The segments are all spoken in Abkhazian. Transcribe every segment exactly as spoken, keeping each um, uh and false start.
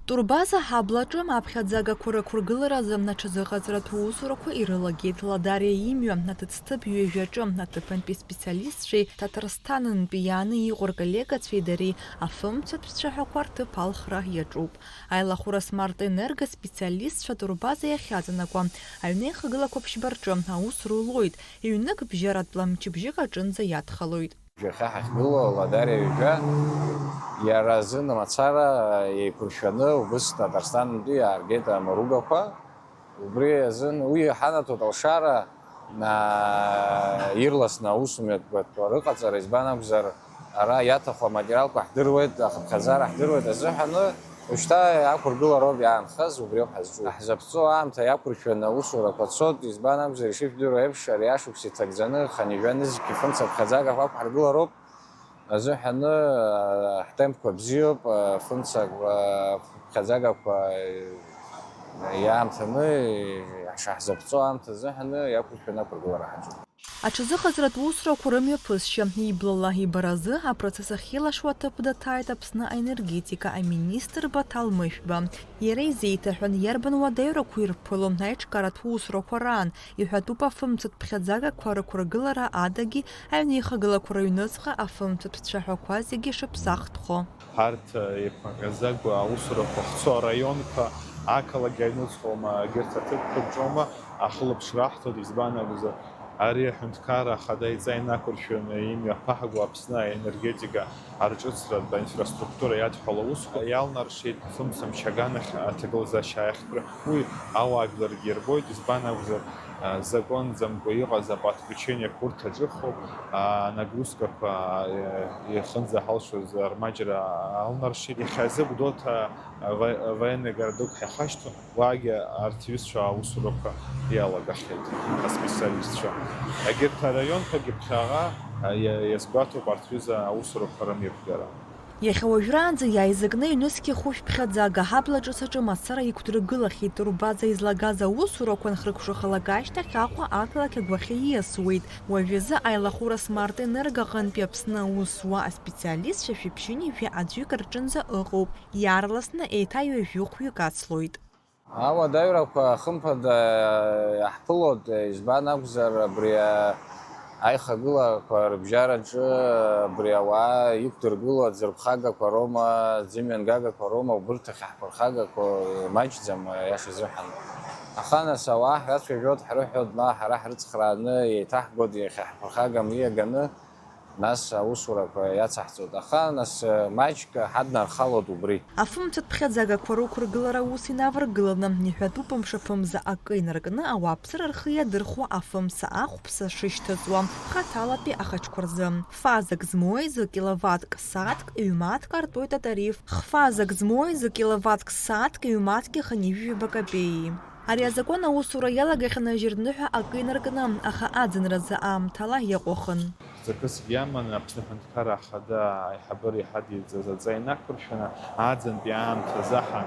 Турбаза ҳаблаҿы аԥхьаӡагақәа рықәыргыларазы аҽазыҟаҵаратә усурақәа ирылагеит Ладариа имҩа, аҭыӡҭыԥ ҩажәаҿы аҭыԥантәи специалистцәеи Ҭаҭарсҭанынтәи иааны иҟоу рколлегацәеи дареи афымцәатә цәаҳәақәа рҭыԥ алхра иаҿуп. Аилахәыра Смарт Енерго специалистцәа турбаза иахьаҵанакуа, аҩнеихагылақәа ԥшьба рҿы аус рулоит, ҩнык бжьаратәла мчыбжьык аҿынӡа иадхалоит. Жәаха ҳахьгылоу Ладариа ҩажәа, иара азын мацара еиқәыршәаны убыс Татарстанынтәи иааргеит амаругақәа. Убри азын уи иҳанаҭоит алшара, аа, ирласны аусмҩаԥгатәқәа рыҟаҵара, избан акәзар, ара иаҭаху аматериалқәа ҳдыруеит, ахыԥхьаӡара ҳдыруеит азыҳәаны, уажәшьҭа ақәыргылароуп иаанхаз, убриоуп ҳазҿу. Ҳзаԥҵоу аамҭа иақәыршәаны аусурақәа цоит, избан акәзар, ишыжәдыруа еиԥш, ари ашықәс иҭагӡаны хынҩажәа нызқь фымца ԥхьаӡагақәа ақәҳаргылароуп. Азыҳәаны, ҳтемпқәа бзиоуп, фымцақәа ԥхьаӡагақәа иаамҭаны, ишаҳзаԥҵо аамҭа азыҳәаны иақәыршәаны ақәыргылара ҳаҿуп. Аҽазыҟаҵаратә усурақәа рымҩаԥысшьа иблала ибаразы апроцесс ахьилашуа аҭыԥ даҭааит Аԥсны аенергетика аминистр Баҭал Мышәба. Иара изеиҭаҳәан, иарбан уадаҩрақәа ирԥыло аиҿкааратә усурақәа раан, иҳәатәуп афымцатә ԥхьаӡагақәа рықәыргылара адагьы аҩнеихагылақәа рыҩныҵҟа афымцатә цәаҳәақәа зегьы шыԥсахтәхо. Ҳарҭ еиқәнаҟьаӡагәа аусурақәа ахьцо араионқәа, ақалақь аҩныҵҟоума, егьырҭ аҭыԥқәа рҿоума, ахылаԥшра аҳҭоит, избан акәзар, ари аҳәынҭқарра ахада иҵа инақәыршәаны имҩаԥаҳго Аԥсны аенергетика арҿыцратә аинфраструктура иадҳәало аусқәа иалнаршеит, афымцамч аганахь аҭагылазаашьа аиаахтра. Уи ауаажәларгьы ирбоит, избан акәзар, а, законӡамкәа иҟаз аподключениақәа урҭ аҿыхоуп, а, анагрузкақәа, а, ихынӡаҳалшоз рмаҷра алнаршеит. Иахьазы Гәдоуҭа, а, ва-, военный городок ҳахашьҭоуп. Уаагьы арҭ иҩызцәа аусурақәа иалагахьеит аспециалистцәа. Егьырҭ араионқәагьы ԥхьаҟа, а, иа-, иазгәаҭоуп арҭ ҩыза аусурақәа рымҩаԥгара. Иахьа уажәраанӡа иааизакны ҩнызқьи хәышә ԥхьаӡага аҳабла ҿыц аҿы мацара иқәдыргылахьеит турбаза излагаз аусурақәа нхыркәшахалак ашьҭахь Аҟәа ақалақь агәахьы ииасуеит. Уажәазы аилахәыра Смарт Енерго аҟынтәи Аԥсны аус зуа аспециалистцәа шәиԥшьынҩажәи аӡәык рҿынӡа ыҟоуп. Иаарласны еиҭа ҩажәи хәҩык ацлоит. Ауадаҩрақәа, хымԥада, иаҳԥылоит, избан акәзар, абри аихагылақәа рыбжьараҿы абри ауаа иқәдыргыло аӡырԥхагақәа роума, аӡымҩангагақәа роума, убырҭ ахьаҳԥырхагақәоу маҷӡам, аиаша азыҳәан. Аха, нас, ауаа ҳрацәажәоит, ҳрыҳәоит, ма ҳара ҳрыцхрааны еиҭаҳгоит, иахьаҳԥырхагам ииаганы. Нас аусурақәа иацаҳҵоит, аха, нас, маҷк ҳаднархалоит убри. Афымцатә ԥхьаӡагақәа рықәыргылара аус инаваргыланы, иҳәатәуп мшаԥымза акы инаркны ауааԥсыра рхы иадырхәо афымца ахәԥса шышьҭыҵуа, хаҭалатәи ахаҿқәа рзы. Фазак змои зы киловаттк сааҭк ҩ-мааҭк артуеит атариф, хфазак змои зы киловаттк сааҭк ҩ-мааҭки хынҩажәижәаба капеии. Ари азакәан аусура иалагахьан ажьырныҳәа акы инаркны, аха аӡынразы аамҭала иаҟәыхын. Ҵакыс иаманы Аԥсны Аҳәынҭқарра Ахада аиҳабыра иҳадиҵаз аҵа инақәыршәаны, аӡынтәи аамҭазы аҳа,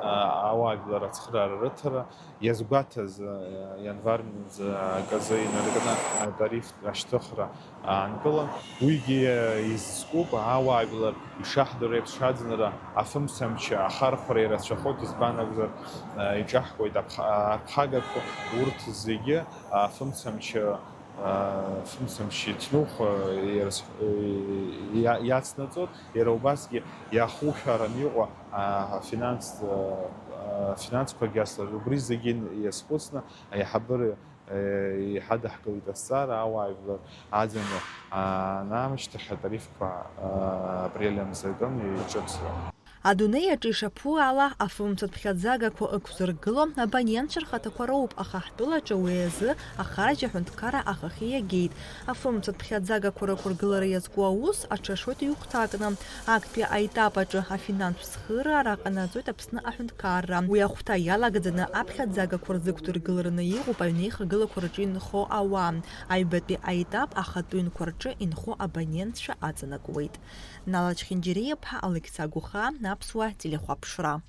а, ауаажәлар ацхыраара рыҭара иазгәаҭаз, а, ианвар мза аказы инаркны атарифтә ашьҭыхра аанкылан. Уигьы изызкуп, ауаажәлар ишаҳдыруа еиԥш, аӡынра афымцамч ахархәара ирацәахоит, избан акәзар, а, иҿаҳкуеит аԥха-, аԥхагақәа, урҭ зегьы афымцамч, а, фымцамч иҭнух, а, ирас-, иа-, иацнаҵоит, иара убасгьы иахушәаран иҟоу, а, афинанс, а, афинансқәагьы аслар, убри зегьы иазхәыцны аиҳабыра, а, иҳадаҳкылеит азҵаара, ауаажәлар аӡынра анаамышьҭахь атарифқәа, а, апрель амза акын иҿыцра. Адунеи аҿы ишаԥу ала, афымцатә ԥхьаӡагақәа ықәзыргыло абонентцәа рхаҭақәа роуп, аха ҳтәылаҿы уи азы ахарџь аҳәынҭқарра ахахьы иагеит. Афымцатә ԥхьаӡагақәа рықәыргылара иазку аус аҽашоит ҩ-хәҭакны. Актәи аетап аҿы афинанстә цхыраара ҟанаҵоит Аԥсны аҳәынҭқарра. Уи ахәҭа иалагӡаны аԥхьаӡагақәа рзықәдыргылараны иҟоуп аҩнеихагылақәа рҿы инхо ауаа. Аҩбатәи аетап ахатәы ҩнқәа рҿы инхо абонентцәа аҵанакуеит. Нала Чхинџьариа-ԥҳа, Алықьса Гәыхаа, Аԥсуа телехәаԥшра.